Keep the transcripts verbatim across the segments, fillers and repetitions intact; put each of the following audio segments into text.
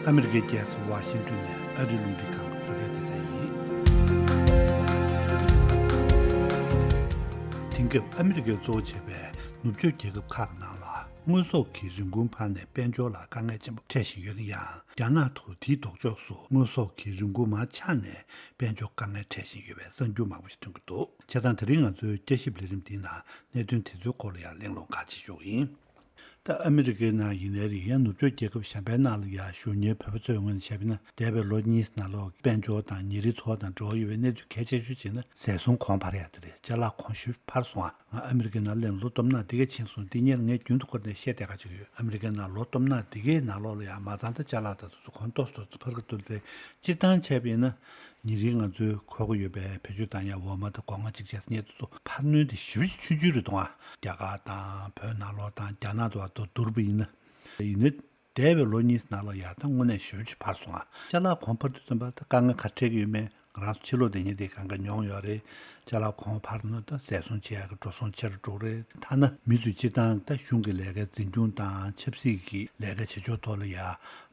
ཨ་མི་རི་ཀའི་རྒྱལ་ས་ཝ་ཤིང་ཏོན་ནས་ཨ་རིའི་རླུང་འཕྲིན་ཁང་གི་བོད་སྐད་སྡེ་ཚན་ཡིན། དེང་སྐབས་ཨ་མི་རི་ཀས་གཙོ་བོ་བྱས་པའི་ནུབ་ཕྱོགས་རྒྱལ་ཁབ་ཁག་ནང་ལ་དངོས་ཟོག་གི་རིན་གོང་འཕར་ནས་དཔལ་འབྱོར་ལ་དཀའ་ངལ་ཆེན་པོ་འཕྲད་བཞིན་ཡོད་ན་ཡང་། རྒྱ་ནག་ཏུ་དེའི་ལྡོག་ཕྱོགས་སུ་དངོས་ཟོག་གི་རིན་གོང་མར་ཆག་ནས་དཔལ་འབྱོར་དཀའ་ངལ་འཕྲད་བཞིན་ཡོད་པའི་གསར་འགྱུར་མང་པོ་ཞིག་ཐོན་གྱི་འདུག་བྱས་ཙང་དེ་རིང་ང་ཚོའི་དཔྱད་ཞིབ་ལས་རིམ་འདིའི་ནང་གནད་དོན་དེ་ཚོའི་སྐོར་ལ་ཡང་གླེང་སློང་ཁག་ཅིག་ཞུ་གི་ཡིན། ད་ཨ་མི་རི་ཀའི་ནང་ཡིན་ནའི་རེད། ཡང་ནུབ་ཕྱོགས་རྒྱལ་ཁབ་གཞན་པའི་ནང་ལ་ཡང་བཞུགས་མཁན་བོད་པ་ཚོའི་ངོས་ནས་བྱས་པ་ཡིན་ན། འདས་པའི་ལོ་གཉིས་ནང་ལོགས་དཔལ་འབྱོར་དང་ཉིན་རེའི་འཚོ་བ་དང་འབྲེལ་བ་ཡོད་པའི་གནས་ཚུལ་གལ་ཆེ་ཤོས་བྱས་ན་ཟས་སོང་གོང་འཕར་ཡག་དེ་རེད། ཅ་ལག་གོང་ཞེ་པོ་འཕར་སོང་ཨ། ང་ཨ་མི་རི་ཀའི་ནང་སླེབས་ལོ་སྟོང་ཕྲག་འདི་གས་ཕྱིན་སོང་། འདི་སྔོན་ལ་ངས་རྒྱུན་དུ་ཁོ་ནས་བཤད་བསྡད་ཁ་ཅིག་ཡོད། ཨ་མི་རི་ཀའི་ནང་ལོ་སྟོང་ཕྲག་འདི་གས་ནང་ལོགས་ལ་ཡང་མ་ཚང་ད་ཅ་ལག་དང་དེ་ཚོ་གོང་ཏོག་ཙམ་ཏོག་ཙམ་འཕར་གི་འདུག་ལས། སྤྱིར་བཏང་བྱས་པ་ཡིན་ན། ཉིན་རེའི་ང་ཚོའི་མཁོ་གི་ཡོད་པའི་བེད་སྤྱོད་བཏང་ཡ་འོ་མ་དང་སྒོ་ང་གཅིག་བྱས་ཉེ་དུ་ཚོ་འཕར་སྣོན་དེ་ཞེ་པོ་ཅིག་ཆུང་ཆུང་རེད་འདུག་ཨ། རྒྱ་གར་དང་བོད་ནང་ལོགས་དང་རྒྱ་ནག་དུ་བར་དུ་བསྡུར་བ་ཡིན་ན། ཡིན་ནའི་འདས་པའི་ལོ་གཉིས་ནང་ལོགས་ཡ་ད་དངོས་གནས་ཞེ་པོ་ཅིག་འཕར་སོང་ཨ། ཅ་ལག་གོང་འཕར་དུས་ཙམ་པ་ད་དཀའ་ངལ་ག་འཕྲད་ཀྱི་ཡོད་མེད་ང་རང་ཚོ་ཕྱི་ལོགས་བསྡད་མཁན་དེ་གང་ག་མྱོང་ཡོད་རེད། ཅ་ལག་གོང་འཕར་ན་ད་ཟས་སོང་བྱེད་ཡ་གི་འགྲོ་སོང་ཆེ་རུ་འགྲོ་གི་རེད། ཐ་ན་མི་ཚོས་སྤྱིར་བཏང་ད་གཞུང་གི་ལས་ཀའི་འཛིན་སྐྱོང་དང་ཆབ་སྲིད་ཀྱི་ལས་ཀ་བྱེད་ཕྱོགས་ཐོག་ལ་ཡ་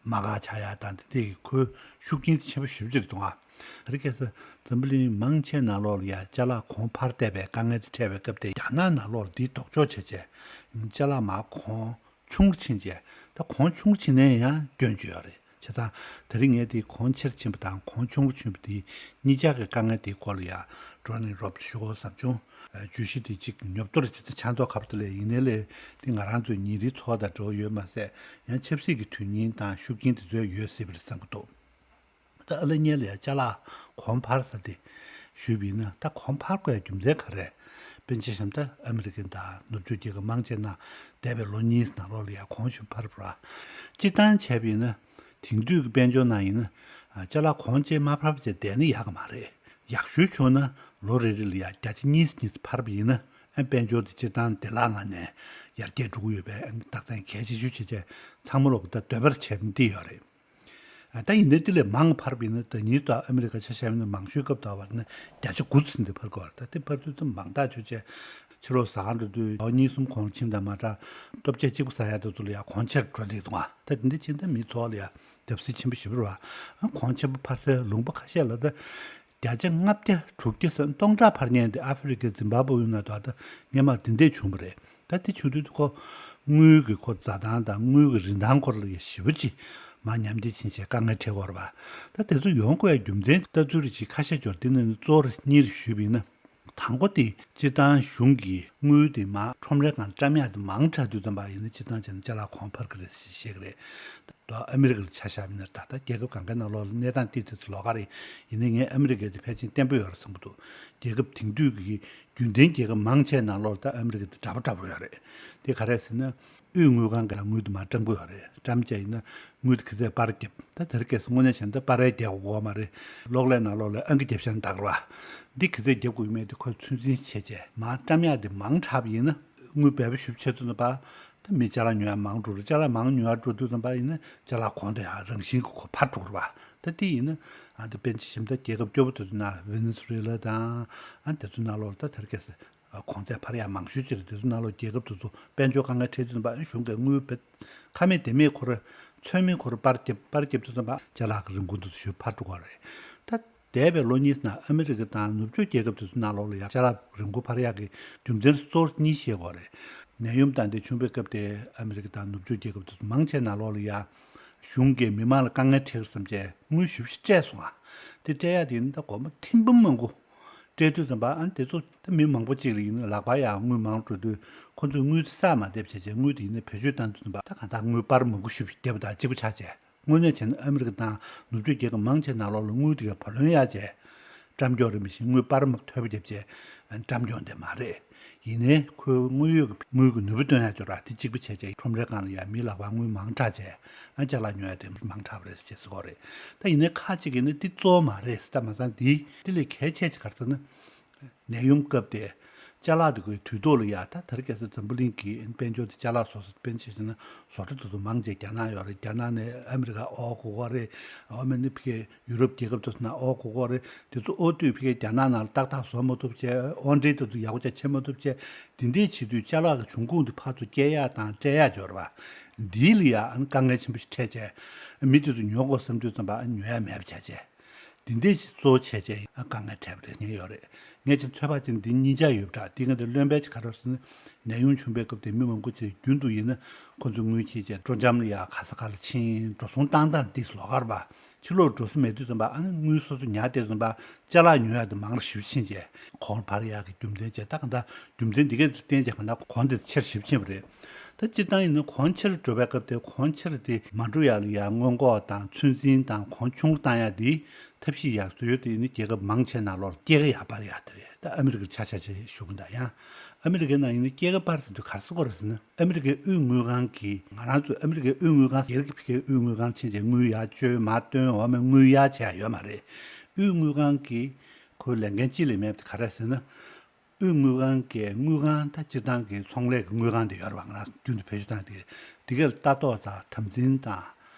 མ་དགའ་ཆགས་ཡ་དང་དེ་འདྲས་ཀྱི་ཁོའི་ཤུགས་རྐྱེན་ཆེན་པོ་ཞེ་པོ་ཅིག་རེད་འདུག་ཨ། དེ་རིང་ཁ་སང་འཛམ་བུ་གླིང་མང་ཆེ་ནང་ལོགས་ལ་ཡ་ཅ་ལག་གོང་འཕར་བསྡད་པའི་དཀའ་ངལ་དེ་འཕྲད་པའི་སྐབས་དེ་རྒྱ་ནག་ནང་ལོགས་ལ་དེའི་ལྡོག་ཕྱོགས་བྱས་བྱས་ཅ་ལག་མར་གོང་ཆུང་རུ་ཕྱིན་བྱས། ད་གོང་ཆུང་རུ་ཕྱིན་ནའི་ཡང་སྐྱོན་བརྗོད་ཡོད་རེད། བྱས་ཙང་དེ་རིང་ངས་དེ་གོང་ཆེ་རུ་ཕྱིན་པ་དང་གོང་ཆུང་རུ་ཕྱིན་པ་དེ་གཉིས་ཆ་གི་དཀའ་ངལ་དེའི་སྐོར་ལ་ཡ་བགྲོ་གླེང་རོབ་ཞུ་དགོས་བསམ་བྱུང་། བརྗོད་གཞི་དེ་གཅིག་ཉོབ་ཏོ་རེ་བྱས་ཏེ་ཆ་མདོག་ཁ་པོ་དེ་ལས་ཡིན་ནའི་ལས་དེ་ང་རང་ཚོའི་ཉིན་རེའི་འཚོ་བ་དང་འབྲེལ་བ་ཡོད་མ་ཟད་ཡང་ཆབ་སྲིད་ཀྱི་དོན་སྙིང་དང་ཤུགས་རྐྱེན་དེ་ཚོ་ཡོད་སྲིད་པ་རེད་བསམ་གྱི་འདུག་ད་ཨ་ལེ་ཉེ་ལ་ཡ་ཅ་ལག་གོང་འཕར་ས་དེ་ཞུས་པ་ཡིན་ན་ད་གོང་འཕར་དགོས་ཡ་རྒྱུ་མཚན་ག་རེ། དཔེར་ན་ཆ་བཞག་ན་ད་ཨ་མི་རི་ཀ་དང་ནུབ་ཕྱོགས་རྒྱལ་ཁབ་མང་ཆེ་ནང་འདས་པའི་ལོ་གཉིས་ནང་ལོགས་ལ་ཡ་གོང་ཞེ་པོ་འཕར་བ་ར། སྤྱིར་བཏང་བྱས་པ་ཡིན་ན་དེང་དུས་ཀྱི་དཔལ་འབྱོར་ནང་ཡིན་ན་ཅ་ལག་གོང་ཅིག་མ་འཕར་བ་བྱས་བསྡད་ན་ཡག་གི་མ་རེད། ཡག་ཤོས་བྱུང་ན་ལོ་རེ་རེ་ལ་ཡ་བརྒྱ་ཆ་གཉིས་གཉིས་འཕར་བ་ཡིན་ན་ཨ་དཔལ་འབྱོར་དེ་སྤྱིར་བཏང་བདེ་བླག་ངང་ནས་ཡར་རྒྱས་འགྲོ་གི་ཡོད་པའི་རྟགས་མཚན་གལ་ཆེ་ཤོས་བྱས་བྱས་ཚང་མ་ལོག་གི་ད་འདོད་པར་བྱས་ནས་བསྡད་ཡོད་རེད། ད་ཡིན་ནའི་དེ་ལས་མང་འཕར་བ་ཡིན་ན་ད་ཉིས་དང་ཨ་མི་རི་ཀ་ཆ་བཞག་ན་མང་ཤོས་སྐབས་དང་བར་ན་བརྒྱ་ཆ་དགུ་ཚུན་དེ་འཕར་དགོས་རེད། ད་དེ་འཕར་དུས་ཙམ་མང་ཐག་ཆོད་བྱས་ཕྱི་ལོགས་ཟ་ཁང་འགྲོ་དུས་ལོ་གཉིས་གསུམ་གོང་ཕྱིན་དང་མ་འདྲ་ལྟོ་ཆས་གཅིག་པུ་ཟ་ཡ་དེ་ཚོ་ལ་ཡ་གོང་ཆེར་འགྲོ་བསྡད་འདུག་ཨ། ད་དེ་འདྲ་ཕྱིན་ད་མི་ཚོ་ལ་ཡ་བརྡབ་གསིག་ཆེན་པོ་ཞེ་པོ་རེད་བ། གོང་ཆེན་པོ་འཕར་སའི་ལུང་པ་ཁ་ཤས་ལ་ད་བརྒྱ་ཆ་ལྔ་བརྒྱ་དྲུག་བརྒྱ་ཙམ་སྟོང་ཕྲག་འཕར་མཁན་དེ་ཨ་ཧྥེ་རི་ཁའི་ཛིམ་བྷ་བྷེ་ཡུལ་ན་དོ་ད་སྔོན་མ་དེ་འདྲས་བྱུང་བ་རེད། ད་དེ་བྱུང་དུས་ཁོ་དངུལ་གྱི་ཁོ་འཛའ་ཐང་དང་དངུལ་གྱི་རིན་ཐང་སྐོར་ལ་ཞེ་པོ་ཅིག་མར་ཉམས་ཆག་ཕྱིན་བྱས་དཀའ་ངལ་འཕྲད་ཀྱི་ཡོད་རེད་པ། ད་དེ་ཚོ་ཡོང་དགོས་ཡ་རྒྱུ་མཚན་ལྟ་ཚུལ་རེ་ཅིག་ཁ་ཤས་འབྱོར། དེ་ནི་གཙོ་བོ་གཉིས་རེ་ཞུས་པ་ཡིན་ན། དང་པོ་དེ་སྤྱིར་བཏང་གཞུང་གིས་དངུལ་དེ་མར་ཁྲོམ་རའི་སྒང་བཀྲམ་ཡག་དེ་མང་དྲགས་དུས་ཙམ་པ་ཡིན་ན་སྤྱིར་བཏང་བྱས་ན་ཅ་ལག་གོང་འཕར་གྱི་རེད་ཞེས་བཤད་ཀྱི་རེད། ད་ཨ་མི་རི་ཀ་ལ་ཆ་བཞག་པ་ཡིན་ན་ད་ལྟ་རྒྱལ་ཁབ་གང་གའི་ནང་ལོགས་ལ་གནས་སྟངས་ཏིག་ཏིག་ལོགས་ཀ་རེད། ཡིན་ནའི་ངས་ཨ་མི་རི་ཀའི་དེ་ཕལ་ཆེར་བརྟན་པོ་ཡོད་རེད་བསམ་གྱི་འདུག་རྒྱལ་ཁབ་དེང་དུས་ཀྱི་རྒྱུན་ལྡན་རྒྱལ་ཁབ་མང་ཆེ་ནང་ལོགས་ལ་ད་ཨ་མི་རི་ཀ་དེ་འདྲ་པོ་འདྲ་པོ་ཡོད་རེད། དེ་ག་རེ་ཟེར་ན། དབུས་དངུལ་ཁང་གི་ལ་དངུལ་དུ་མར་བཀྲམ་གི་ཡོད་རེད། བཀྲམ་བྱས་ཡིན་ན་དངུལ་དེ་ག་ཚད་པར་བརྒྱབ། ད་དེར་སྐད་སུ་དངོས་གནས་བྱས་ན་ད་པར་རྒྱག་དགོས་མ་རེད། གློག་ཀླད་ནང་ལོགས་ལ་ཨང་ཀི་རྒྱབ་ཤག་འདག་ར་བ། འདི་ག་ཚད་རྒྱབ་དགོས་མེད་དེ་ཁོས་ཚོད་འཛིན་བྱས་བྱས་མར་བཀྲམ་ཡག་དེ་མང་དྲགས་པ་ཡིན་ན་དངུལ་འབེལ་པོ་ཞེ་པོ་ཆེ་ཚུད་ན་པ། ད་མི་ཅ་ལག་ཉོ་ཡག་མང་འགྲོ་རེད། ཅ་ལག་མང་ཉོ་ཡག་འགྲོ་དུས་ཙམ་པ་ཡིན་ན་ཅ་ལག་གོང་དེ་ཡང་རང་བཞིན་གྱི་ཁོ་འཕར་འགྲོ་ར་བ། ད་དེ་ཡིན་ན་ཨ་ད་དཔེར་ན་ཆ་བཞག་ན་ད་རྒྱལ་ཁབ་སྐྱོ་པོ་དེ་ཚོ་ནང་ཝེ་ནེ་ཛུ་ཝེ་ལ་དང་ཨ་དེ་ཚོ་ནང་ལོགས་ལ་ད་དེར་སྐད་ཟེར། གོང་ཚད་འཕར་ཡག་མང་ཤོས་ཅིག་རེད། དེ་ཚོ་ནང་ལོགས་རྒྱལ་ཁབ་དེ་ཚོ་དཔལ་འབྱོར་དཀའ་ངལ་འཕྲད་དུས་ཙམ་པ་གཞུང་གིས་དངུལ་བེད་ཁ་མེད་ལྡེ་མེད་ཁོ་ར་ཚོད་མེད་ཁོ་ར་པར་རྒྱབ་པར་རྒྱབ་དུས་ཙམ་པ་ཅ་ལག་གི་རིན་གོང་དེ་ཚོ་ཞེ་པོ་འཕར་འགྲོ་གི་རེད། ད་འདས་པའི་ལོ་གཉིས་ནང་ཨ་མི་རི་ཀ་དང་ནུབ་ཕྱོགས་རྒྱལ་ཁབ་དེ་ཚོ་ནང་ལོགས་ལ་ཡ་ཅ་ལག་རིན་གོང་འཕར་ཡག་གི་རྒྱུ་མཚན་གཙོ་བོ་གཉིས་བཤད་དགོས་རེད། ནད་ཡམས་དང་དེ་བྱུང་བའི་སྐབས་དེ་ཨ་མི་རི་ཀ་དང་ནུབ་ཕྱོགས་རྒྱལ་ཁབ་དེ་ཚོ་མང་ཆེ་ནང་ལོགས་ལ་ཡ་གཞུང་གིས་མི་མང་ལ་དཀའ་ངལ་འཕྲད་ཀྱི་བསམ་བྱས་དངུལ་ཞེ་པོ་ཅིག་སྤྲད་སོང་ཨ། དེ་སྤྲད་ཡག་དེ་ཡིན་ན་ད་སྒོར་མོ་ཐེར་འབུམ་མང་པོ། སྤྲད་དུས་ཙམ་པ་ཨ་ནི་དེ་ཚོ་ད་མི་མང་པོ་གཅིག་ལ་ཡིན་ན་ལག་པར་ཡང་དངུལ་མང་འགྲོ་དུས་ཁོ་ཚོས་དངུལ་དེ་བསགས་མ་བསྡད་བྱས་བྱས་དངུལ་དེ་ཡིན་ན་བེད་སྤྱོད་བཏང་དུས་ཙམ་པ་ད་གང་ལྟར་དངུལ་པར་མང་པོ་ཞེ་པོ་ཅིག་བརྒྱབ་པ་དང་གཅིག་པ་ཆགས་བྱས། དངོས་གནས་བྱས་ན་ཨ་མི་རི་ཀ་དང་ནུབ་ཕྱོགས་རྒྱལ་ཁབ་མང་ཆེ་ནང་ལོགས་ལ་དངུལ་དེ་ག་བུ་ལོན་གཡར་བྱས། བཀྲམ་སྐྱོར་རེད་མི་ཤེས་དངུལ་པར་མ་ཐོལ་པ་བརྒྱབ་བྱས་བཀྲམ་སྐྱོར་འདི་མ་རེད། ཡིན་ནའི་ཁོའི་དངོས་ཡོད་ཀྱི་དངུལ་གྱི་ནུས་པ་བཏོན་ཡག་ཅོག་ར་དེ་གཅིག་པ་བྱས་བྱས་ཁྲོམ་རའི་སྒང་ལ་ཡ་མིའི་ལག་པར་དངུལ་མང་དྲགས་བྱས་ཨ་ཅ་ལག་ཉོ་ཡག་དེ་མང་དྲགས་པ་རེད་ཅེས་ཟེར་གྱི་ཡོད་རེད། ད་ཡིན་ནའི་ཁག་ཅིག་གིས་ནི་འདི་གཙོ་བོ་མ་རེད་ཟེར། ད་མ་ཚང་འདི་འདི་ལས་གལ་ཆེ་ཆེ་ག་རེ་ཟེར་ན། ནད་ཡམས་སྐབས་དེ་ཅ་ལག་དེ་ཁོའི་དུས་ཐོག་ལ་ཡ་ད་དེར་སྐད་ཟེར་འཛམ་བུ་གླིང་གི་དཔལ་འབྱོར་དེ་ཅ་ལག་བཟོ་ས་དཔེར་ན་ཆ་བཞག་ན་བཟོ་གྲྭ་དེ་ཚོ་མང་ཆེ་རྒྱ་ནག་ཡོད་རེད། རྒྱ་ནག་ནས་ཨ་མི་རི་ཀ་འོག་གོ་གོ་རེད། འོ་མ་ནི་ཕ་གི་ཡུ་རོབ་རྒྱལ་ཁབ་དེ་ཚོ་ནང་འོག་གོ་གོ་རེད། དེ་ཚོ་འོག་དུས་ཕ་གི་རྒྱ་ནག་ནང་ལ་ཏག་ཏག་བཟོ་མ་ཐུབ་བྱས་འོར་འདྲེན་དེ་ཚོ་ཡག་པོ་ཅིག་བྱེད་མ་ཐུབ་བྱས་དེ་འདྲས་བྱེད་དུས་ཅ་ལག་གི་འབྱུང་ཁུངས་དེ་ཕར་ཚུར་བསྐྱལ་ཡག་དང་སྤྲད་ཡག་ཅོག་ར་བ། འདི་ལ་ཡ་ཨ་ནི་དཀའ་ངལ་ཆེན་པོ་ཞིག་འཕྲད་བྱས། མི་དེ་ཚོ་ཉོ་དགོས་བསམ་དུས་ཙམ་པ་ཨ་ནི་ཉོ་ཡ་མེད་པ་བྱས་བྱས། འདི་འདྲས་ཞིག་གཙོ་བོ་བྱས་བྱས་ཨ་དཀའ་ངལ་འཕྲད་པ་རེད་ཉེན་ཡོད་རེད། ངས་ཀྱང་ཚོད་དཔག་བྱས་ན་འདི་གཉིས་ཆ་ཡོད་པ་འདྲ། འདི་ག་འདི་རློན་པའི་ཆ་ག་རེ་ཟེར་ན། ནད་ཡམས་བྱུང་བའི་སྐབས་དེ་མི་མང་པོ་ཅིག་རྒྱུན་དུ་ཡིན་ན་ཁོ་ཚོ་དངུལ་ཁྱེར་བྱས་སྤྲོ་འཆམ་ལ་ཡ་ག་ས་ག་ལ་ཕྱིན། འགྲོ་སོང་བཏང་སྟངས་དེ་ལོགས་ཀ་རེད་པ། ཕྱི་ལོགས་འགྲོ་ས་མེད་དུས་ཙམ་པ་ཨ་ནི་དངུལ་སོ་སོ་ཉར་བསྡད་ཙམ་པ་ཅ་ལག་ཉོ་ཡ་དེ་མང་རུ་ཞེ་པོ་ཕྱིན་བྱས། གོང་འཕར་ཡག་གི་རྒྱུ་མཚན་བྱས། ད་གང་ལྟར་རྒྱུ་མཚན་འདི་གས་བརྟེན་བྱས་གང་ལྟར་གོང་དེ་ཆེར་ཞེ་པོ་ཕྱིན་པ་རེད། ད་སྤྱིར་བཏང་ཡིན་ན་གོང་ཆེར་འགྲོ་བའི་སྐབས་དེ་གོང་ཆེར་དེ་མ་འགྲོ་ཡག་ལ་ཡ་སྔོན་འགོག་དང་ཚོད་འཛིན་དང་གོང་ཆུང་རུ་བཏང་ཡག་དེ་ཐབས་ཤེས་ཡག་བཟོ་ཡོད་དེ་ཡིན་ན་རྒྱལ་ཁབ་མང་ཆེ་ནང་ལོགས་ལ་སྐྱེད་ཀ་ཡར་སྤར་ཡག་དེ་རེད། ད་ཨ་མི་རི་ཀར་ཆ་བཞག་བྱས་ཞུ་གི་འདུག་ཡང་ཨ་མི་རི་ཀའི་ནང་ཡིན་ན་སྐྱེད་ཀ་སྤར་ཟེར་དུས་ག་རེ་ཟེར་དགོས་རེད་ཟེར་ན། ཨ་མི་རི་ཀའི་དབུས་དངུལ་ཁང་གིས་ང་རང་ཚོ་ཨ་མི་རི་ཀའི་དབུས་དངུལ་ཁང་སྒེར་གྱི་ཕ་གིའི་དབུས་དངུལ་ཁང་ཕྱིན་བྱས་དངུལ་ཡར་བཅོལ་མར་བཏོན་འོག་མའི་དངུལ་གཡར་བྱས་ཡོད་མ་རེད། དབུས་དངུལ་ཁང་གིས་ཁོའི་ལས་འགན་གཅིག་ལས་མེད་པ་དེ་ག་རེ་ཟེར་ན། དབུས་དངུལ་ཁང་གི་དངུལ་ཁང་ད་སྤྱིར་བཏང་གི་ཚོང་ལས་ཀྱི་དངུལ་ཁང་དེ་ཡོད་རེད་པ། ང་རང་རྒྱུན་དུ་བེད་སྤྱོད་བཏང་དེ་དེ་གའི་ལྟ་རྟོག་དང་དམ་འཛིན་དང་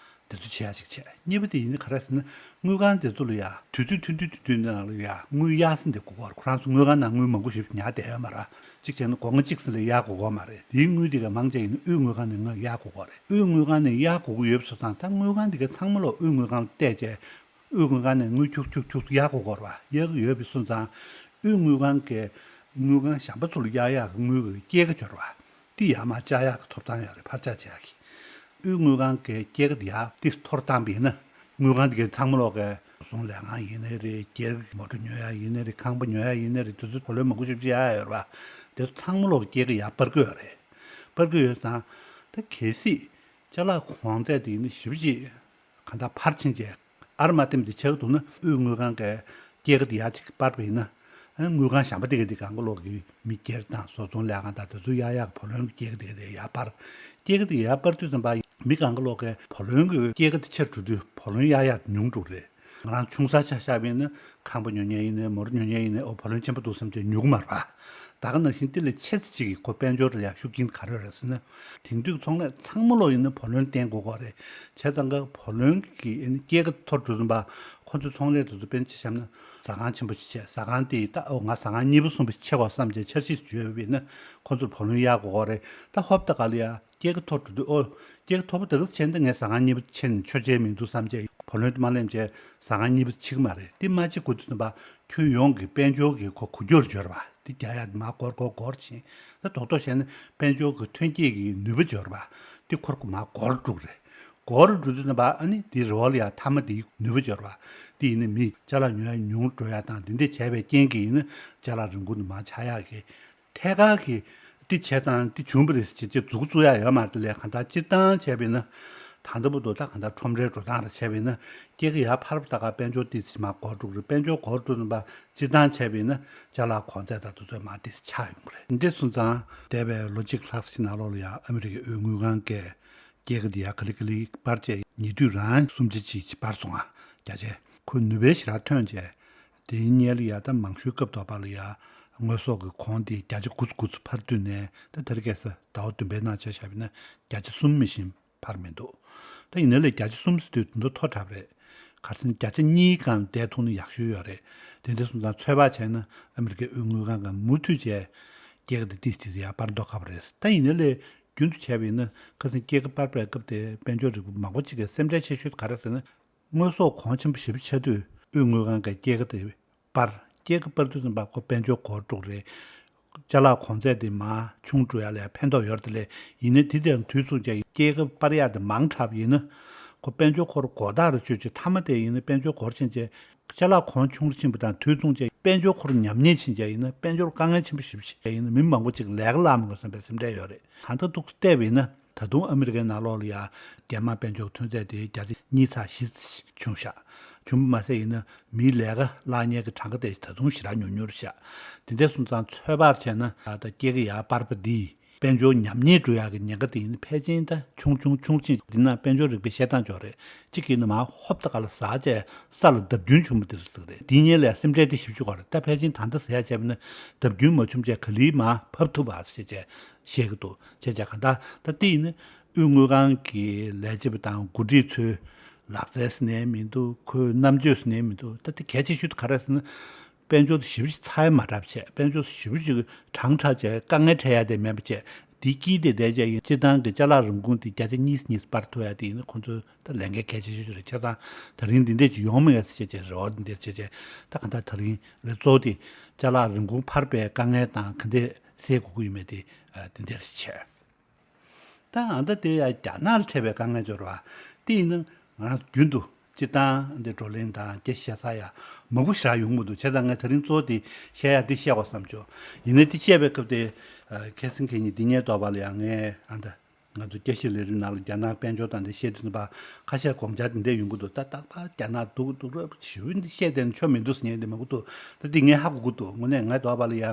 དེ་ཚོ་བྱེད་ཡ་ཞིག་བྱས། གཉིས་པ་དེ་ཡིན་ན་ག་རེ་ཟེར་ན། དངུལ་ཁང་དེ་ཚོ་ལ་ཡ་དུས་ཚོད་ཐུང་ཐུང་ཐུང་ཐུང་ནང་ལ་ཡ་དངུལ་གཡར་ས་དེ་དགོས་ཀྱི་ཡོད་རེད། ཁོ་རང་ཚོ་དངུལ་ཁང་ནང་དངུལ་མང་པོ་ཞེ་པོ་ཉར་བསྡད་ཡོད་མ་རེད། གཅིག་བྱས་ན་སྒོ་ང་གཅིག་ཙམ་ལ་གཡར་དགོས་ཀྱི་ཡོད་མ་རེད། དེའི་དངུལ་དེ་ག་མང་ཆེ་ཡིན་ན་དབུས་དངུལ་ཁང་ནས་ང་གཡར་དགོས་ཀྱི་ཡོད་རེད། དབུས་དངུལ་ཁང་ནས་གཡར་དགོས་ཀྱི་ཡོད་པ་སོང་ཙང་ད་དངུལ་ཁང་དེ་ག་ཚང་མ་ལོག་དབུས་དངུལ་ཁང་ལ་གཏད་བྱས། དབུས་དངུལ་ཁང་ནས་དངུལ་ཁྱུག་ཁྱུག་ཁྱུག་གཡར་དགོས་ཀྱི་ཡོད་རེད་པ། གཡར་གྱི་ཡོད་པ་སོང་ཙང་། དབུས་དངུལ་ཁང་གིས་དངུལ་ཁང་གཞན་པ་ཚོ་ལ་གཡར་ཡག་གི་དངུལ་གྱི་སྐྱེད་ཀ་འབྱོར་བ། དེ་ཡར་མར་བཅག་ཡག་གི་ཐོབ་ཐང་ཡོད་རེད། འཕར་ཆག་བྱེད་ཡག་གི། དབུས་དངུལ་ཁང་གིས་སྐྱེད་ཀ་དེ་ཡར་དེ་མཐོ་རུ་བཏང་བ་ཡིན་ན། དངུལ་ཁང་དེ་གའི་ཚང་མ་ལོག་གི་བཟོ་ཚོང་ལས་ཁང་ཡིན་ནའི་རེད། སྒེར་གྱི་མོ་ཊ་ཉོ་ཡག་ཡིན་ནའི་རེད། ཁང་པ་ཉོ་ཡག་ཡིན་ནའི་རེད། དེ་ཚོ་བུ་ལོན་མང་པོ་ཞེ་པོ་ཅིག་གཡར་ཡག་ཡོད་རེད་པ། དེ་ཚོ་ཚང་མ་ལོག་གི་སྐྱེད་ཀ་ཡར་སྤར་གྱི་ཡོད་རེད། སྤར་གྱི་ཡོད་ཙང་། ད་གལ་སྲིད་ཅ་ལག་གོང་ཚད་དེ་ཡིན་ན་ཞེ་པོ་ཅིག་གང་ལྟར་འཕར་ཕྱིན་བྱས། ཨར་མ་ལྟེམ་དེ་ཆགས་འདུག་ན་དབུས་དངུལ་ཁང་གིས་སྐྱེད་ཀ་དེ་ཡར་ཅིག་སྤར་བ་ཡིན་ན། ཨ་དངུལ་ཁང་གཞན་པ་དེ་ག་དེ་གང་ག་ལོག་གི་མི་སྒེར་དང་བཟོ་ཚོང་ལས་ཁང་དང་དེ་ཚོ་གཡར་ཡག་གི་བུ་ལོན་གྱི་སྐྱེད་ཀ་དེ་ག་དེ་ཡར་སྤར། སྐྱེད་ཀ་དེ་ཡར་སྤར་དུས་ཙམ་པ་མི་གང་ག་ལོག་གི་བུ་ལོན་གྱི་སྐྱེད་ཀ་དེ་ཆེར་འགྲོ་དུས་བུ་ལོན་གཡར་ཡག་ཉུང་འགྲོ་གི་རེད། ང་རང་ཆུང་ས་ཆ་བཞག་པ་ཡིན་ན་ཁང་པ་ཉོ་མཁན་ཡིན་ནའི་མོ་ཊ་ཉོ་མཁན་ཡིན་ནའི་ཨོ་བུ་ལོན་ཆེན་པོ་འདུག་བསམ་བྱས་ཉོ་གི་མ་རེད་པ། ད་ག་ནང་བཞིན་དེ་ལས་ཆེ་ཙམ་ཅིག་གིས་ཁོ་དཔལ་འབྱོར་ལ་ཡ་ཤུགས་རྐྱེན་ག་རེ་ཡོད་རེད་ཟེར་ན། དེང་དུས་ཚོང་ལས་ཚང་མ་ལོག་ཡིན་ན་བུ་ལོན་བཏོན་དགོས་ཀྱི་རེད། བྱས་ཙང་ཀ་བུ་ལོན་གྱི་སྐྱེད་ཀ་མཐོ་རུ་འགྲོ་བཞིན་པ། ཁོ་ཚོ་ཚོང་ལས་དེ་ཚོ་དཔེར་ན་ཆ་བཞག་ན་ཟ་ཁང་ཆེན་པོ་ཞིག་བྱས། ཟ་ཁང་དེ་ད་ཨོ་ང་ཟ་ཁང་གཉིས་པ་གསུམ་པ་ཞིག་ཕྱེ་དགོས་བསམ་བྱས་འཆར་གཞི་ཞིག་བརྗོད་པ་ཡིན་ན་ཁོ་ཚོར་བུ་ལོན་གཡར་དགོས་ཀྱི་རེད། ད་ཧོབ་ཏེ་ག་ལ་ཡ་སྐྱེད་ཀ་མཐོ་རུ་འགྲོ་དུས་ཨོ། སྐྱེད་ཀ་མཐོ་པོ་དེ་ག་བྱས་ན་ད་ངས་ཟ་ཁང་གཉིས་པ་ཕྱེ་ནས་ཆོག་ཆེ་མི་འདུག་བསམ་བྱས་བུ་ལོན་དེ་མ་ལེན་བྱས་ཟ་ཁང་གཉིས་པ་ཕྱེ་གི་མ་རེད། དེ་མ་ཕྱེ་དགོས་དུས་ཙམ་པ་ཁྱོན་ཡོངས་ཀྱི་དཔལ་འབྱོར་གྱི་ཁོ་འགུལ་སྐྱོད་འབྱོར་བ་དེ་རྒྱག་ཡ་དེ་མར་འགོར་འགོར་འགོར་ཕྱིན། ད་རྡོག་རྡོག་བཤད་ན་དཔལ་འབྱོར་གྱི་ཐོན་སྐྱེད་ཀྱི་ནུས་པ་འབྱོར་བ་དེ་ཁོར་ཁོ་མར་འགོར་འགྲོ་གི་རེད། འགོར་འགྲོ་དུས་ཙམ་པ་ཨ་ནི་དེའི་རེ་བ་ལ་ཡ་མཐའ་མ་དེའི་ནུས་པ་འབྱོར་བ་དེ་ཡིན་ན་མི་ཅ་ལག་ཉོ་ཡ་ཉུང་འགྲོ་ཡ་དང་དེ་འདྲ་བྱས་པའི་རྐྱེན་གྱིས་ཡིན་ན་ཅ་ལག་རིན་གོང་དེ་མར་ཆག་ཡག་གི། ཐད་ཀར་གྱི་འདི་བྱས་ཙང་འདི་བྱུང་བ་རེད་ཟེར་བྱས་མཛུབ་གུ་བཙུགས་ཡག་ཡོད་མ་རེད། དེ་ལས་གང་ལྟར་སྤྱིར་བཏང་བྱས་པ་ཡིན་ན། ད་ལྟ་བར་དུ་ད་གང་ལྟར་ཁྲོམ་རའི་འགྲོ་སྟངས་རེ་བྱས་པ་ཡིན་ན། སྐྱེད་ཀ་ཡར་འཕར་བ་ད་ག་དཔལ་འབྱོར་ཏོག་ཙམ་མར་འགོར་འགྲོ་གི་རེད། དཔལ་འབྱོར་འགོར་འགྲོ་བཞིན་པ་སྤྱིར་བཏང་བྱས་པ་ཡིན་ན་ཅ་ལག་གོང་ཚད་དང་དེ་ཚོ་མར་ཏོག་ཙམ་ཆག་ཡོང་གི་རེད། འདི་སོང་ཙང་འདས་པའི་ལོ་གཅིག་ལྷག་ཙམ་ནང་ལོགས་ལ་ཡང་ཨ་མི་རི་ཀའི་དབུས་དངུལ་ཁང་གིས་སྐྱེད་ཀ་འདི་ཡར་ག་ལེ་ག་ལེ་སྤར་བྱས་ཉེ་དུས་རང་སུམ་ཆ་གཅིག་སྤར་སོང་ང་། རྒྱ་ཆེ་ཁོ་ནུས་པའི་ཞེ་དྲག་ཐོན་བྱས། དེའི་སྔོན་ལ་ཡ་ད་མང་ཤོས་སྐབས་དོགས་པ་ལ་ཡ་དངོས་ཟོག་གི་གོང་དེ་བརྒྱ་ཆ་དགུ་བཅུ་དགུ་བཅུ་འཕར་དུས་ནས་ད་དེ་རིང་ཁ་སང་ཟླ་བ་བདུན་པའི་ནང་ཆ་བཞག་པ་ཡིན་ན་བརྒྱ་ཆ་གསུམ་མི་ཤིང་འཕར་མི་འདུག་ད་ཡིན་ན་ལས་བརྒྱ་ཆ་གསུམ་ཟེར་དུས་དེ་འདྲ་མཐོ་དྲགས་པ་རེད། ག་རེ་ཟེར་ན་བརྒྱ་ཆ་གཉིས་སྒང་བསྡད་ཐུབ་ན་ཡག་ཤོས་ཡོད་རེད། དེ་འདྲ་སོང་ཙང་ཚོད་དཔག་བྱས་ན་ཨ་མི་རི་ཀའི་དབུས་དངུལ་ཁང་གིས་མུ་མཐུད་བྱས་སྐྱེད་ཀ་དེ་ཏིས་ཏིས་ཡར་སྤར་མདོག་ཁ་པོ་རེད། ད་ཡིན་ན་ལས་རྒྱུན་དུ་བྱས་པ་ཡིན་ན་ཁ་སང་སྐྱེད་ཀ་སྤར་པའི་སྐབས་དེ་དཔལ་འབྱོར་རིག་པ་མང་པོ་ཅིག་གིས་སེམས་ཁྲལ་ཆེ་ཤོས་དེ་ག་རེ་ཟེར་ན། དངོས་ཟོག་གོང་ཆེན་པོ་ཞེ་པོ་ཆགས་དུས་དབུས་དངུལ་ཁང་གིས་སྐྱེད་ཀ་དེ་སྤར། སྐྱེད་ཀ་སྤར་དུས་ཙམ་པ་ཁོ་དཔལ་འབྱོར་འགོར་འགྲོ་གི་རེད། ཅ་ལག་གོང་ཚད་དེ་མར་ཆུང་འགྲོ་ཡ་ལ་ཕན་ཐོགས་ཡོད་རེད་དེ་ལས། ཡིན་ནའི་དེ་དང་དུས་མཚུངས་བྱས་སྐྱེད་ཀ་སྤར་ཡ་དེ་མང་དྲགས་པ་ཡིན་ན། ཁོ་དཔལ་འབྱོར་ཁོ་རང་མགོ་བཏགས་རུ་བཅུག་བྱས་མཐའ་མ་དེ་ཡིན་ན་དཔལ་འབྱོར་འགོར་ཕྱིན་བྱས། ཅ་ལག་གོང་ཆུང་རུ་ཕྱིན་པ་དང་དུས་མཚུངས་བྱས་དཔལ་འབྱོར་ཁོ་རང་ཉམས་ཉེས་ཕྱིན་བྱས་ཡིན་ན་དཔལ་འབྱོར་དཀའ་ངལ་ཆེན་པོ་ཞེ་པོ་ཞིག་ཡིན་ན་མི་མང་པོ་ཅིག་ལས་ཀ་བརླག་མི་དགོས་བསམ་པའི་སེམས་ཁྲལ་ཡོད་རེད། ད་ལྟ་འདུག་བལྟས་པ་ཡིན་ན། ད་དུང་ཨ་མི་རི་ཀའི་ནང་ལོགས་ལ་ཡ་རྒྱ་མ་དཔལ་འབྱོར་ཐོན་རྫས་དེ་བརྒྱ་ཆ་གཉིས་ཚེག་བྱུང་ཤག་བྱུང་བ་མ་ཟད་ཡིན་ན་མིའི་ལས་ཀ་བརླག་མཁན་གྱི་གྲངས་ཀ་དེ་ད་དུང་ཞེ་དྲག་ཉུང་ཉུང་རེད་ཤག་དེ་འདྲ་སོང་ཙང་ཚོད་དཔག་བྱས་ན་ད་ལྟ་སྐྱེད་ཀ་ཡར་སྤར་པ་འདིས་དཔལ་འབྱོར་ཉམས་ཉེས་འགྲོ་ཡག་གི་ཉེན་ཁ་དེ་ཡིན་ན་ཕལ་ཆེར་ད་ཆུང་ཆུང་ཆུང་ཆུང་འདི་ན་དཔལ་འབྱོར་རིག་པའི་བཤད་སྟངས་ཅིག་ཡོད་རེད། གཅིག་གིས་ནི་མར་ཧོབ་ཏེ་ག་ལ་ཟག་བྱས་ས་ལ་བརྡབ་སྐྱོན་བྱུང་བ་དེ་རེད་ཟེར་གི་རེད། དེའི་སྔོན་ལ་སེམས་ཁྲལ་དེ་ཞེ་པོ་ཅིག་དགོས་རེད། ད་ཕལ་ཆེར་ད་ལྟ་ཟེར་ཡག་བྱས་པ་ན་བརྡབ་སྐྱོན་མ་བྱུང་བྱས་ག་ལེར་མར་ཕབ་ཐུབ་པ་ཟེར་བྱས། བཤད་ཀྱི་འདུག་བྱས་ཙང་གང་ལྟར་ད་ལྟ་ཡིན་ན་དབུས་དངུལ་ཁང་གི་ལས་བྱེད་པ་དང་འགོ་ཁྲིད་ཚོའི་ལག་རྩལ་ཟེར་ནའི་མི་འདུག་ཁོའི་རྣམ་དཔྱོད་ཟེར་ནའི་མི་འདུག་ད་ལྟ་གལ་ཆེ་ཤོས་དེ་ག་རེ་ཟེར་ན། དཔལ་འབྱོར་དེ་ཞེ་པོ་ཅིག་ཚ་ཡ་མ་དྲགས་བྱས། དཔལ་འབྱོར་ཞེ་པོ་ཅིག་གྲང་དྲགས་བྱས་དཀའ་ངལ་འཕྲད་ཡ་དེ་མེད་པ་བྱས། དེའི་དཀྱིལ་དེ་བསྡད་བྱས་ཡིན། སྤྱིར་བཏང་གི་ཅ་ལག་རིན་གོང་དེ་བརྒྱ་ཆ་གཉིས་ཉིས་སྤར་ཐུབ་ཡ་དེ་ཡིན་ན་ཁོང་ཚོའི་ད་ལས་འགན་གལ་ཆེ་ཤོས་ཤིག་རེད། བྱས་ཙང་ད་རིང་འདི་འདྲས་ཅིག་ཡོང་མི་ཡ་ཟེར་བྱས་བྱས་རེ་བ་འདི་འདྲས་བྱས་བྱས། ད་གང་ལྟར་ད་རིང་ལས་གཙོ་བོ་དེ་ཅ་ལག་རིན་གོང་འཕར་པའི་དཀའ་ངལ་དང་ག་འདྲས་སེལ་དགོས་ཀྱི་ཡོད་མེད་དེ་འདི་འདྲས་བྱས། ད་ཨ་ད་དེ་ཡ་རྒྱ་ནག་ལ་འཕྲད་པའི་དཀའ་ངལ་འབྱོར་བ་དེ་ཡིན་ན་ང་རང་རྒྱུན་དུ་སྤྱིར་བཏང་འདི་བགྲོ་གླེང་དང་སྐད་ཆ་བཤད་ས་ཡ་མང་པོ་ཞེ་དྲག་ཡོང་གི་མི་འདུག་བྱས་ཙང་ངས་ད་རིང་གཙོ་བོ་དེ་བཤད་ཡ་འདི་བཤད་དགོས་བསམ་བྱུང་། ཡིན་ནའི་འདི་བཤད་པའི་སྐབས་དེ་ཁ་སང་ཁ་ཉིན་འདི་ཉིན་ཐོག་པ་ལ་ཡང་ངས་ཨ་ད་ང་ཚོ་བསྐྱར་ཞིབ་ལས་རིམ་ནང་ལ་རྒྱ་ནག་དཔལ་འབྱོར་དང་འདི་བཤད་དུས་ཙམ་པ་ཁ་ཤས་དགོངས་འཆར་འདི་འདྲ་ཡོང་གི་འདུག་ད་རྟག་པར་རྒྱ་ནག་སྡུག་སྡུག་རབས་ཞེ་པོ་འདི་བཤད་བསྡད་ན་ཆོ་མི་འདུག་ཟེར་མཁན་འདི་མང་པོ་འདུག་ད་འདི་ངས་ཧ་གོ་གི་འདུག་དངོས་གནས་ང་ཐོག་པ་ལ་ཡ།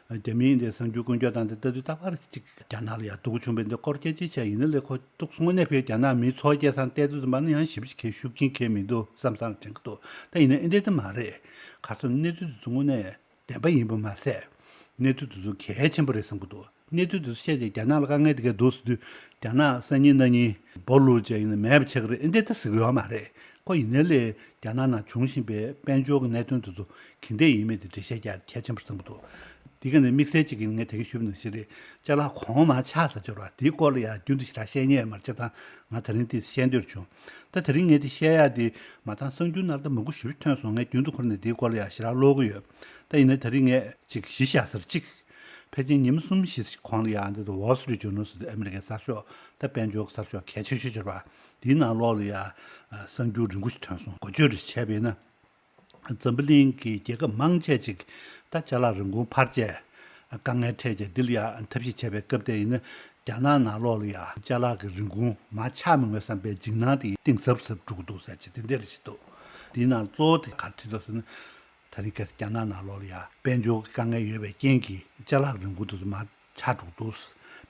རྒྱ་མིའི་འདི་གསར་འགྱུར་ཀུན་སྤྱོད་དང་འདི་ལྟ་དུས་རྟག་པར་ཅིག་རྒྱ་ནག་ལ་ཡ་སྡུག་གུ་བྱུང་བའི་འདི་སྐོར་སྐད་ཆ་བྱས་ཡིན་ན་ལས་ཁོ་སྡུག་དངོས་གནས་བོད་རྒྱ་ནག་མིའི་འཚོ་བ་སྐྱེལ་སར་བལྟས་དུས་ཙམ་པ་ནི་ཡང་ཞེ་པོ་ཅིག་གལ་ཤུགས་རྐྱེན་གལ་མི་འདུག་བསམ་བསམ་དྲན་གི་འདུག་ད་ཡིན་ན་ཨེ་འདྲ་དེ་མ་རེད། ག་ཚོད་གནས་ཚུལ་དེ་ཚོ་དངོས་གནས་བདེན་པ་ཡིན་པ་མ་ཟད། གནས་ཚུལ་དེ་ཚོ་གལ་ཆེན་པོ་རེད་བསམ་གི་འདུག་གནས་ཚུལ་དེ་ཚོ་བཤད་བྱས་རྒྱ་ནག་ལ་དཀའ་ངལ་དེ་གས་འདུག་ཟེར་དུས་རྒྱ་ནག་སང་ཉིན་གནངས་ཉིན་སྦོ་ལུག་བྱས་ཡིན་ན་མེད་པ་ཆགས་ཀྱི་རེད་ཨེ་འདྲ་ད་ཟེར་གི་ཡོད་མ་རེད། ཁོ་ཡིན་ནའི་ལས་རྒྱ་ནག་ནང་བྱུང་བཞིན་པའི་དཔལ་འབྱོར་གྱི་གནད་དོན་དེ་ཚོ་ག་འདྲས་ཡིན་མིན་དེ་འགྲེལ་བཤད་རྒྱག་གལ་ཆེན་པོ་བསམ་གི་འདུག་འདི་ག་ནས་དམིགས་བསལ་གཅིག་གིས་ངས་དེ་གིན་ཞུས་པ་ནང་བཞིན་རེད། ཅ་ལག་གོང་མར་ཆག་ས་འབྱོར་བ་དེའི་སྐོར་ལ་ཡང་རྒྱུན་དུ་ཞེ་དྲག་བཤད་མཁན་ཡོད་མ་རེད། བྱས་ཙང་ང་དེ་རིང་དེ་བཤད་འདོད་བྱུང་། ད་དེ་རིང་ངས་དེ་བཤད་ཡག་དེ་མ་ཐང་གསར་འགྱུར་ནང་ད་མང་པོ་ཞེ་པོ་ཐོན་སོང་། ངས་རྒྱུན་དུ་ཁོ་ནས་དེའི་སྐོར་ལ་ཡང་ཞེ་དྲག་ཀློག་གི་ཡོད། ད་ཡིན་ན་དེ་རིང་ངས་ཅིག་གཞི་བཞག་སར་གཅིག་ཕལ་ཆེར་ཉིན་མ་གསུམ་བཞི་ཞིག་གོང་ལ་ཡང་འདི་ཚོ་Wall Street Journal་ཟེར་ཨ་མི་རི་ཀའི་གསར་ཤོག་ད་དཔལ་འབྱོར་གསར་ཤོག་གལ་ཆེ་ཤོས་ཤིག་རེད་པ། དེའི་ནང་ལོགས་ལ་ཡང་གསར་འགྱུར་རིང་པོ་ཞིག་ཐོན་སོང་། འགོ་བརྗོད་རེ་བྱས་པ་ཡིན་ན། འཛམ་བུ་གླིང་གི་རྒྱལ་ཁབ་མང་ཆེ་ཅིག་ད་ཅ་ལག་རིན་གོང་འཕར་བྱས་དཀའ་ངལ་འཕྲད་བྱས་འདི་ལ་ཡང་ཐབས་ཤེས་བྱས་པའི་སྐབས་དེ་ཡིན་ན་རྒྱ་ནག་ནང་ལོགས་ལ་ཡང་ཅ་ལག་གི་རིན་གོང་མར་ཆག་མི་དགོས་བསམ་པའི་འཇིགས་སྣང་དེ་གཏིང་ཟབ་ཟབ་འགྲོ་གི་འདུག་ཟེར་ཅིག་དེ་འདྲ་རེ་ཞིག་འདུག་དེའི་ནང་གཙོ་བོ་དེ་ག་རེ་བྲིས་འདུག་ཟེར་ན། ད་རིང་ཁ་སང་རྒྱ་ནག་ནང་ལོགས་ལ་ཡ་དཔལ་འབྱོར་གྱི་དཀའ་ངལ་ཡོད་པའི་རྐྱེན་གྱིས་ཅ་ལག་རིན་གོང་དེ་ཚོ་མར་ཆག་འགྲོ་འདུག་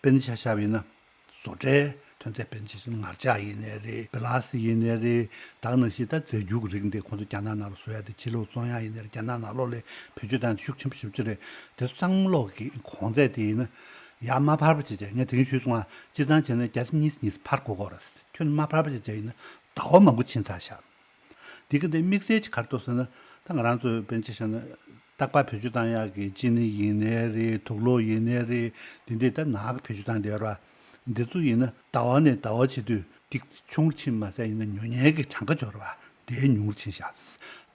དཔེར་ན་ཆ་བཞག་པ་ཡིན་ན། བཟོ་གྲྭའི་ཐོན་རྫས་དཔེར་ན་ཆ་བཞག་ན་ངར་ལྕགས་ཡིན་ནའི་རེད། བི་ལ་སི་ཡིན་ནའི་རེད། ད་ག་ནང་བཞིན་ད་རྫས་འགྱུར་གྱི་རིགས་འདི་ཁོང་ཚོ་རྒྱ་ནག་ནང་ལ་བཟོ་ཡ་དེ་ཕྱི་ལོགས་བཙོང་ཡ་ཡིན་ནའི་རེད། རྒྱ་ནག་ནང་ལོགས་ལ་བེད་སྤྱོད་བཏང་ཤུགས་ཆེན་པོ་ཞེ་པོ་ཅིག་རེད། དེ་ཚོ་ཚང་མ་ལོག་གི་གོང་ཚད་དེ་ཡིན་ན་ཡར་མར་འཕར་བ་བྱས་བྱས། ངས་དེ་རིང་ཞུས་སོང་ང་། སྤྱིར་བཏང་བྱས་ན་བརྒྱ་ཆ་གཉིས་གཉིས་འཕར་དགོས་ཀྱི་རེད། ཁྱོན་མར་འཕར་བ་བྱས་བྱས་ཡིན་ན་ཟླ་བ་མང་པོ་ཕྱིན་ཚར་ཤག་འདི་ག་འདི་དམིགས་བསལ་གྱི་ག་རེ་འདུག་ཟེར་ན། ད་ང་རང་ཚོའི་དཔེར་ན་ཆ་བཞག་ན་རྟག་པར་བེད་སྤྱོད་བཏང་ཡག་གི་ཅི་ནི་ཡིན་ནའི་རེད། དུག་ལོག་ཡིན་ནའི་རེད། འདི་འདྲས་ད་ནག་གི་བེད་སྤྱོད་བཏང་བསྡད་ཡོད་རེད་པ། འདི་ཚོ་ཡིན་ན་ཟླ་བ་ནས་ཟླ་བ་བྱེད་དུས་འདི་ཆུང་རུ་ཕྱིན་མ་ཟད་ཡིན་ན་ཉོ་མཁན་གྱི་གྲངས་ཀ་འབྱོར་བ་དེ་ཉུང་རུ་ཕྱིན་ཤག་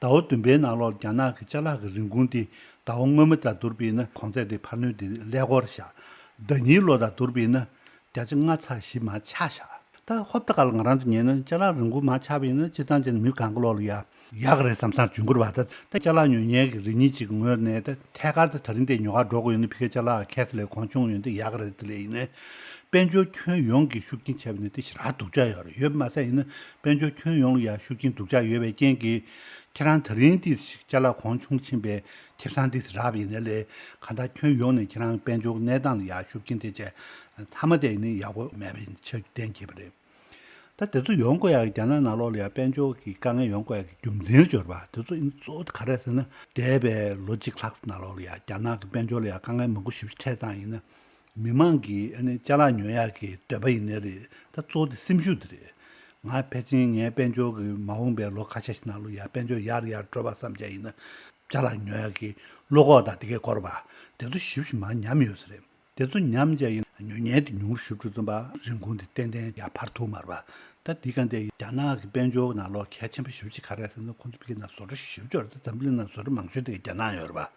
ཟླ་བ་བདུན་པའི་ནང་ལོགས་རྒྱ་ནག་གི་ཅ་ལག་གི་རིན་གོང་དེ་ཟླ་བ་སྔོན་མ་དང་བསྡུར་བ་ཡིན་ན་གོང་ཚད་དེ་འཕར་སྣོན་དེ་ཀླད་ཀོར་ཤག་ཟླ་ཉིན་ལོ་དང་བསྡུར་བ་ཡིན་ན་བརྒྱ་ཆ་ལྔ་ཚེག་བཞི་མར་ཆག་ཤག་ད་ཧོབ་ཏེ་ག་ལ་ང་རང་ཚོ་ཉན་ན་ཅ་ལག་རིན་གོང་མར་ཆག་པ་ཡིན་ན་སྤྱིར་བཏང་བྱས་ན་མི་གང་ག་ལོག་ལ་ཡ་ཡག་རེད་བསམ་བསམ་འབྱུང་གི་རེད་པ། ད་ད་ཅ་ལག་ཉོ་མཁན་གྱི་རིགས་ངན་ཅིག་གི་ངོས་ནས་ད་ཐད་ཀར་ད་ད་རིང་དེ་ཉོ་གར་འགྲོ་དགོས་ཡོད་ན་ཕ་གིའི་ཅ་ལག་ཁ་ཤས་ལས་གོང་ཆུང་ཡོད་ན་ཡག་རེད། དེ་ལས་ཡིན་ན་དཔལ་འབྱོར་ཁྱོན་ཡོངས་ཀྱི་ཤུགས་རྐྱེན་བྱས་པ་ནི་དེ་ཞེ་དྲག་སྡུག་ཅག་ཡོད་རེད། ཡོད་པ་མ་ཟད་ཡིན་ན་དཔལ་འབྱོར་ཁྱོན་ཡོངས་ལ་ཡ་ཤུགས་རྐྱེན་སྡུག་ཅག་ཡོད་པའི་རྐྱེན་གྱིས་ཁྱེད་རང་ད་རིང་དེ་ཅ་ལག་གོང་ཆུང་ཕྱིན་པའི་ཁེ་བཟང་དེ་རག་པ་ཡིན་ན་ལས་གང་ལྟར་ཁྱོན་ཡོངས་ནས་ཁྱེད་རང་དཔལ་འབྱོར་གནས་སྟངས་ལ་ཡ་ཤུགས་རྐྱེན་དེ་བྱས་མཐའ་མ་དེ་ཡིན་ན་ཡག་པོ་མེད་པ་ཡིན་ཆ་གཏན་འཁེལ་བ་རེད། ད་དེ་ཚོ་ཡོང་དགོས་ཡག་རྒྱ་ནག་ནང་ལོགས་ལ་ཡ་དཔལ་འབྱོར་གྱི་དཀའ་ངལ་ཡོང་དགོས་ཡག་གི་རྒྱུ་མཚན་འབྱོར་བ་དེ་ཚོ་ཡིན་གཙོ་བོ་ག་རེ་ཟེར་ན། འདས་པའི་ལོ་གཅིག་ལྷག་ནང་ལོགས་ལ་ཡ་རྒྱ་ནག་གི་དཔལ་འབྱོར་ལ་ཡ་དཀའ་ངལ་མང་པོ་ཞེ་པོ་ཅིག་འཕྲད་ཙང་ཡིན་ན། མི་མང་གི་ཨ་ནི་ཅ་ལག་ཉོ་ཡག་གི་འདོད་པ་ཡིན་ནའི་རེད། ད་གཙོ་བོ་དེ་སེམས་ཤུགས་དེ་རེད། ང་ཕལ་ཆེར་ངའི་དཔལ་འབྱོར་གྱི་མ་འོངས་པའི་ལོ་ཁ་ཤས་ཤིག་ནང་ལོགས་ཡ་དཔལ་འབྱོར་ཡར་ཡར་འགྲོ་བ་བསམ་བྱས་ཡིན་ན། ཅ་ལག་ཉོ་ཡག་གི་བློ་ཁོག་དང་དེ་གའི་སྐོར་བ་དེ་ཚོ་ཞེ་པོ་ཞིག་མར་ཉམས་ཡོད་ས་རེད། དེ་ཚོ་ཉམས་བྱས་ཡིན་ན་ཉོ་མཁན་དེ་ཉུང་རུ་ཞུགས་འགྲོ་ཙམ་པ་རིན་གོང་དེ་ཏན་ཏན་ཡར་འཕར་ཐུབ་མ་རེད་པ། ད་འདི་ག་འདི་རྒྱ་ནག་གི་དཔལ་འབྱོར་ནང་ལོགས་གལ་ཆེན་པོ་ཞེ་པོ་ཅིག་ག་རེ་རེད་ཟེར་ན། ཁོང་ཚོ་ཕ་གི་ནང་བཟོ་གྲྭ་ཞེ་པོ་ཅིག་ཡོད་རེད། ད་འཛམ་བུ་གླིང་ནང་བཟོ་གྲྭ་མང་ཤོས་དེ་རྒྱ་ནག་ཡོད་རེད་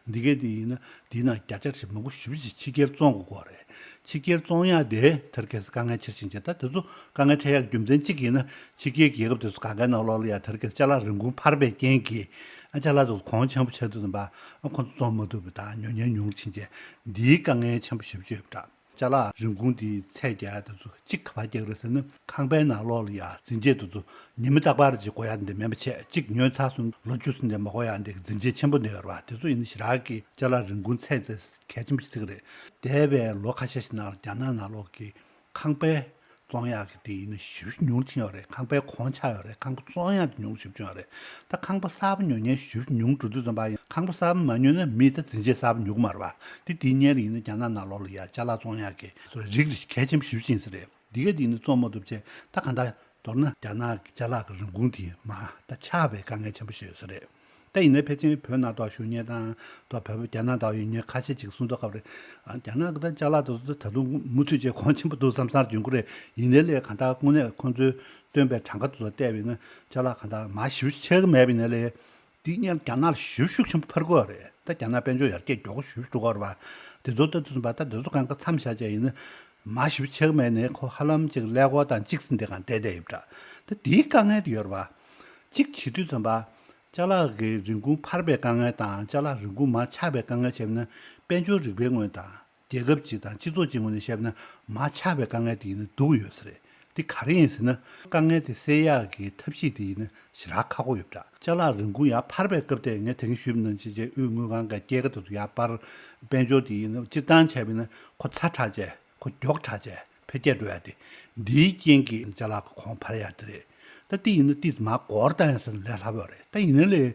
པ། འདི་ག་འདི་ཡིན་ན་འདི་ནང་བརྒྱ་ཆ་ཞེ་མང་པོ་ཞེ་པོ་ཅིག་ཕྱི་རྒྱལ་བཙོང་དགོས་ཀྱི་རེད། ཕྱི་རྒྱལ་བཙོང་ཡག་དེ་དེ་རིང་ཁ་སང་དཀའ་ངལ་ཆེར་ཕྱིན་བྱས། ད་དེ་ཚོ་དཀའ་ངལ་འཕྲད་ཡག་རྒྱུ་མཚན་གཅིག་ཡིན་ན་ཕྱི་རྒྱལ་རྒྱལ་ཁབ་དེ་ཚོ་གང་གའི་ནང་ལོགས་ལ་ཡ་དེ་རིང་ཁ་སང་ཅ་ལག་རིན་གོང་འཕར་བའི་རྐྱེན་གྱིས་ཨ་ཅ་ལག་དེ་ཚོ་གོང་ཆེན་པོ་ཆགས་དུས་ཙམ་པ་ཨ་ཁོང་ཚོ་བཙོང་མ་ཐུབ་པ་དང་ཉོ་མཁན་ཉུང་རུ་ཕྱིན་བྱས་འདིའི་དཀའ་ངལ་ཆེན་པོ་ཞེ་པོ་ཅིག་ཡོད་པ་འདྲ། ཅ་ལག་རིན་གོང་དེའི་ཚད་རྒྱག་ཡ་དེ་ཚོ་གཅིག་ག་པར་རྒྱག་གི་རེད་ཟེར་ན། ཁང་པའི་ནང་ལོགས་ལ་ཡ་འཛིན་ཆས་དེ་ཚོ་ཉི་མ་རྟག་པར་ཅིག་དགོས་ཡ་འདི་མིན་པ་བྱས། གཅིག་ཉོས་ཚར་སོང་ལོ་བཅུ་ཙམ་དེ་མ་དགོས་ཡ་འདི་འཛིན་ཆས་ཆེན་པོ་འདི་ཡོད་རེད་པ། དེ་ཚོ་ཡིན་ན་ཞེ་དྲག་གི་ཅ་ལག་རིན་གོང་ཚད་དེ་གལ་ཆེན་པོ་ཞིག་རེད། འདས་པའི་ལོ་ཁ་ཤས་ཤིག་ནང་ལ་རྒྱ་ནག་ནང་ལོགས་ཀྱི་ཁང་པའི་བཙོང་ཡག་གི་དེ་ཡིན་ན་ཞེ་པོ་ཉུང་རུ་ཕྱིན་ཡོད་རེད། ཁང་པའི་གོང་ཆག་ཡོད་རེད། ཁང་པ་བཙོང་ཡག་དེ་ཉུང་རུ་ཞེ་པོ་ཕྱིན་ཡོད་རེད། ད་ཁང་པ་གསར་པ་ཉོ་མཁན་ཞེ་པོ་ཉུང་འགྲོ་དུས་ཙམ་པ་ཡིན། ཁང་པ་གསར་པ་མ་ཉོས་ན་མིས་ད་འཛིན་ཆས་གསར་པ་ཉོ་གི་མ་རེད་པ། དེ་དེའི་སྔོན་ལ་ཡིན་ན་རྒྱ་ནག་ནང་ལོགས་ལ་ཡ་ཅ་ལག་བཙོང་ཡག་གི་རིགས་རིགས་གལ་ཆེན་པོ་ཞེ་པོ་ཅིག་ཡིན་ས་རེད། འདི་ག་འདི་ནི་བཙོང་མ་ཐུབ་བྱས། ད་གང་ལྟར་མདོར་ན་རྒྱ་ནག་གི་ཅ་ལག་གི་རིན་གོང་དེ་མར་ད་ཆག་པའི་དཀའ་ངལ་ཆེན་པོ་ཞིག་ཡོད་ས་རེད། ད་ཡིན་ནའི་ཕལ་ཆེར་བོད་ནང་དུ་བཞུགས་མཁན་དང་ད་བོད་པ་རྒྱ་ནག་ནང་ཡོད་མཁན་ཁ་ཤས་ཅིག་གསུངས་ཐོག་སྐབས་རེད། ཨ། རྒྱ་ནག་གི་ད་ཅ་ལག་དེ་ཚོ་ད་དུང་མུ་མཐུད་བྱས་གོང་ཆེན་པོ་འདུག་བསམ་བསམ་ཡོང་གི་རེད། ཡིན་ནའི་ལས་གང་ལྟར་དངོས་གནས་ཁོང་ཚོས་བཏོན་པའི་གྲངས་ཀ་དེ་ཚོ་བལྟས་པ་ཡིན་ན་ཅ་ལག་གང་ལྟར་མར་ཞེ་པོ་ཆག་གི་མེད་པ་ཡིན་ནའི་ལས། དེའི་སྔོན་རྒྱ་ནག་ལ་ཞེ་པོ་ཤུགས་ཆེན་པོ་འཕར་གྱི་ཡོད་རེད། ད་རྒྱ་ནག་དཔལ་འབྱོར་ཡར་རྒྱས་མགྱོགས་པོ་ཞེ་པོ་འགྲོ་གི་ཡོད་རེད་པ། དེ་ཚོ་ལྟ་དུས་ཙམ་པ་ད་དེ་ཚོ་གང་ག་མཚམས་བཞག་བྱས་ཡིན་ན་མར་ཞེ་པོ་ཆག་མེད་ནས་ཁོ་ཧ་ལམ་ཅིག་ཀླད་ཀོར་དང་གཅིག་ཟིན་དེ་གང་བསྡད་བསྡད་ཡོད་པ་འདྲ། ད་དེའི་དཀའ་ངལ་དེ་ཡོད་རེད་པ། གཅིག་བྱེད་དུས་ཙམ་པ་ཅ་ལག་གི་རིན་གོང་འཕར་བའི་དཀའ་ངལ་དང་ཅ་ལག་རིན་གོང་མར་ཆག་པའི་དཀའ་ངལ་བྱས་པ་ན་དཔལ་འབྱོར་རིག་པའི་ངོས་དང་། རྒྱལ་ཁབ་ཅིག་དང་སྤྱི་ཚོགས་ཅིག་ངོས་ནས་བཤད་པ་ན་མར་ཆག་པའི་དཀའ་ངལ་དེ་ཡིན་ན་སྡུག་ཡོད་ས་རེད། དེ་ག་རེ་ཡིན་ཟེར་ན། དཀའ་ངལ་དེ་སེལ་ཡག་གི་ཐབས་ཤེས་དེ་ཡིན་ན་ཞེ་དྲག་ཁག་པོ་ཡོད་པ་འདྲ། ཅ་ལག་རིན་གོང་ཡར་འཕར་བའི་སྐབས་དེ་ངས་དེ་རིང་ཞུས་པ་ནང་བཞིན་བྱས་དབུས་དངུལ་ཁང་གི་སྐྱེད་ཀ་དེ་ཚོ་ཡར་འཕར། དཔལ་འབྱོར་དེ་ཡིན་ན་སྤྱིར་བཏང་བྱས་པ་ཡིན་ན་ཁོ་ཚ་དྲགས་བྱས་ཁོ་མགྱོགས་དྲགས་བྱས་འཕེལ་རྒྱས་འགྲོ་ཡག་དེ། འདིའི་རྐྱེན་གྱིས་ཅ་ལག་གི་གོང་འཕར་ཡག་དེ་རེད། ད་དེ་ཡིན་ན་ཏིས་མར་འགོར་བཏང་ཡག་ཟེར་ན་ལས་སླ་པོ་རེད། ད་ཡིན་ན་ལས་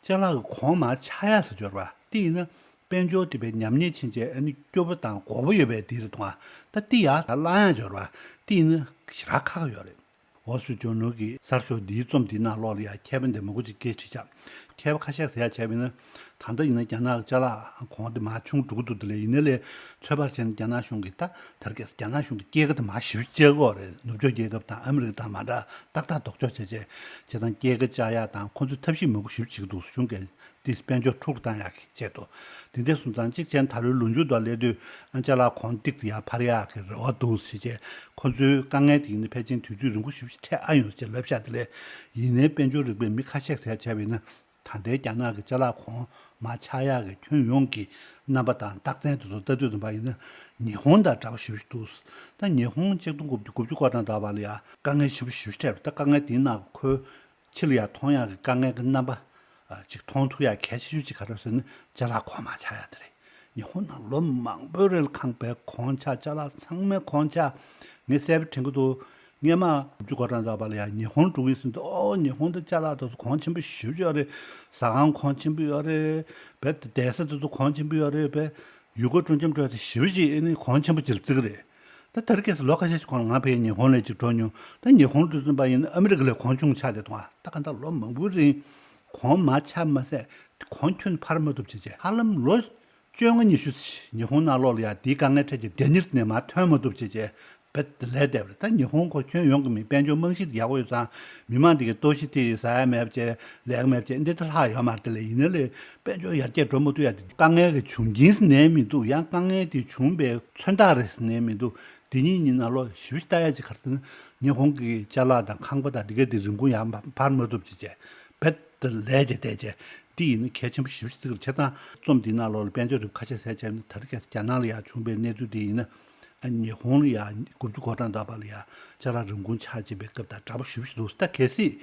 ཅ་ལག་གི་གོང་མར་ཆག་ཡག་ཟེར་འབྱོར་བ་དེ་ཡིན་ན། དཔལ་འབྱོར་དེ་བས་ཉམས་ཉེས་ཕྱིན་ཆད་ཨ་ནི་སྐྱོ་པོ་དང་དགོད་པོ་ཡོད་པའི་དེ་རེད་མཐོང་ཨ། ད་དེ་ཡར་བསླང་ཡག་འབྱོར་བ་དེ་ཡིན་ན་ཞེ་དྲག་ཁག་ཡོད་རེད། ཝོལ་སི་ཊི་ཇོར་ནལ་གྱི་གསར་ཤོག་འདིའི་རྩོམ་འདིའི་ནང་ལོགས་ལ་ཡང་མཁས་པ་འདི་མང་པོ་ཅིག་སྐད་ཆ་དྲིས་ཆགས། མཁས་པ་ཁ་ཤས་ཟེར་ཡག་བྱས་པ་ཡིན་ན། ད་ལྟ་ཡིན་ན་རྒྱ་ནག་གི་ཅ་ལག་གོང་དེ་མར་ཆུང་འགྲོ་གི་འདུག་དེ་ལས་ཡིན་ནའི་ལས་ཚོད་དཔག་བྱས་ན་རྒྱ་ནག་གཞུང་གིས་ད་དེ་རིང་ཁ་སང་རྒྱ་ནག་གཞུང་གིས་སྐྱེད་ཀ་དེ་མར་ཞེ་པོ་བཅག་གི་ཡོད་རེད། ནུབ་ཕྱོགས་རྒྱལ་ཁབ་དང་ཨ་མི་རི་ཀ་དང་མ་འདྲ་ཏག་ཏག་ལྡོག་ཕྱོགས་བྱས་བྱས་བྱས་དང་སྐྱེད་ཀ་བཅག་ཡག་དང་ཁོང་ཚོས་ཐབས་ཤེས་མང་པོ་ཞེ་པོ་བྱེད་ཀྱི་འདུག་གཞུང་གིས། དེས་དཔལ་འབྱོར་འཁྲུག་བཏང་ཡག་གི་ཆེད་དུ། དེ་འདྲ་སོང་ཙང་གཅིག་བྱས་ན་ད་ལོའི་ལོ་མཇུག་དང་སླེབས་དུས་ཨ་ཅ་ལག་གོང་ཏོག་ཙམ་ཡར་འཕར་ཡག་གི་རེ་བ་འདུག་ཟེར་བྱས་ཁོ་ཚོའི་དཀའ་ངལ་དེ་ཡིན་ན་ཕལ་ཆེར་དུས་ཚོད་རིང་པོ་ཞེ་པོ་ཞིག་འཕྲད་ཨ་ཡོང་ཟེར་ལབ་ཤག་དེ་ལས་ཡིན་ནའི་དཔལ་འབྱོར་རིག་པའི་མི་ཁ་ཤས་ཟེར་བྱས་པ་ཡིན་ན་ད་ལྟའི་རྒྱ་ནག་གི་ཅ་ལག་གོང་མར་ཆག་ཡག་གི་ཁྱོན་ཡོངས་ཀྱི་རྣམ་པ་དང་རྟགས་མཚན་དེ་ཚོ་ལྟ་དུས་ཙམ་པ་ཡིན་ན་ཉི་ཧོང་དང་འདྲ་པོ་ཞེ་པོ་ཞིག་འདུག་ད་ཉི་ཧོང་ཆིག་སྟོང་དགུ་བརྒྱ་དགུ་བཅུ་གོ་གྲངས་དང་བར་ལ་ཡ་དཀའ་ངལ་ཞེ་པོ་ཞེ་པོ་འཕྲད་པ་ད་དཀའ་ངལ་དེའི་ནང་ཁོའི། ཕྱི་ལ་ཡར་མཐོང་ཡག་གི་དཀའ་ངལ་གྱི་རྣམ་པ། ཨ། ཅིག་མཐོང་ཐུབ་ཡག་གལ་ཆེ་ཤོས་ཅིག་ག་རེ་ཟེར་ན་ཅ་ལག་གོང་མར་ཆག་ཡག་དེ་རེད། ཉི་ཧོང་ནང་ལོ་མང་པོའི་རིང་ལ་ཁང་པའི་གོང་ཆག་ཅ་ལག་ཚང་མའི་གོང་ཆག་ངས་གསལ་པོ་དྲན་གྱི་འདུག་སྔོན་མ་དགུ་བཅུ་གོ་གྲངས་ཙམ་པ་ལ་ཡང་ཉི་ཧོང་འགྲོ་གི་ཡིན་ཟེར་འདུག་ཨོ་ཉི་ཧོང་དུ་ཅ་ལག་དེ་ཚོ་གོང་ཆེན་པོ་ཞེ་པོ་ཅིག་ཡོད་རེད། ཟ་ཁང་གོང་ཆེན་པོ་ཡོད་རེད། བས་བསྡད་ས་དེ་ཚོ་གོང་ཆེན་པོ་ཡོད་རེད། བས་ཡུལ་སྐོར་སྤྲོ་འཆམ་འགྲོ་ཡག་དེ་ཞེ་པོ་ཅིག་ཨ་ནི་གོང་ཆེན་པོ་ཅིག་ལ་བརྩི་གི་རེད། ད་དེ་རིང་ཁ་སང་ལོ་ཁ་ཤས་ཤིག་གོང་ལ་ང་ཕ་གིར་ཉི་ཧོང་ལ་ཅིག་འགྲོ་མྱོང་། ད་ཉི་ཧོང་དུ་ཕྱིན་པ་ཡིན་ན་ཨ་མི་རི་ཀ་ལས་གོང་ཆུང་ཆགས་བསྡད་འདུག་ད་གང་ལྟར་ལོ་མང་པོའི་རིང་གོང་མར་ཆག་མ་ཟད་གོང་ཁྱོན་འཕར་མ་ཐུབ་བྱས་བྱས་ཧ་ལམ་ལོ་བཅོ་ལྔ་ཉི་ཤུ་ཉི་ཧོང་ནང་ལོགས་ལ་ཡ་དེའི་དཀའ་ངལ་འཕྲད་བྱས་བདེན་གཉེར་ནས་མར་ཐོན་མ་ཐུབ་བྱས་བྱས་བས་ལས་བསྡད་པ་རེད། ད་ཉི་ཧོང་ཁོ་ཁྱོན་ཡོངས་ཀྱི་མི་དཔལ་འབྱོར་རྨང་གཞི་དེ་ཡག་པོ་ཡོད་ཙང་མི་མང་དེ་གའི་ལྟོགས་ཤི་དེ་ཟ་ཡག་མེད་པ་བྱས་ལས་ཀ་མེད་པ་བྱས་འདི་ལྟ་ལྷག་ཡོད་མ་རེད། དེ་ལས་ཡིན་ན་ལས་དཔལ་འབྱོར་ཡར་རྒྱས་འགྲོ་མ་ཐུབ་ཡ་དེ་དཀའ་ངལ་གྱི་བྱུང་རྐྱེན་ཟེར་ནའི་མི་འདུག་ཡང་དཀའ་ངལ་དེ་བྱུང་པའི་མཚོན་རྟགས་རེད་ཟེར་ནའི་མི་འདུག་དེ་གཉིས་གཉིས་ནང་ལོགས་ཞེ་པོ་ཅིག་ལྟ་ཡ་ཅིག་ག་རེ་ཟེར་ན་ཉི་ཧོང་གི་ཅ་ལག་དང་ཁང་པ་དང་དེ་གའི་དེ་རིན་གོང་ཡར་མ་འཕར་མ་ཐུབ་ཅིག་བྱས་བེད་དུ་ལས་བྱས་བསྡད་བྱས་དེ་ཡིན་ན་གལ་ཆེན་པོ་ཞེ་པོ་ཅིག་བརྩི་གི་རེད། བྱས་ཙང་རྩོམ་འདིའི་ནང་ལོགས་ལ་དཔལ་འབྱོར་རིག་པ་ཁ་ཤས་ཟེར་བྱས་ན་ད་རེས་ཁ་སང་རྒྱ་ནག་ལ་ཡར་བྱུང་པའི་གནས་ཚུལ་དེ་ཡིན་ན་ཉི་ཧོང་ལ་ཡར་དགུ་བཅུ་གོ་གྲངས་ཙམ་པ་ལ་ཡར་ཅ་ལག་རིན་གོང་ཆག་ཕྱིན་པའི་སྐབས་དང་འདྲ་པོ་ཞེ་པོ་ཅིག་འདུག་ད་གལ་སྲིད།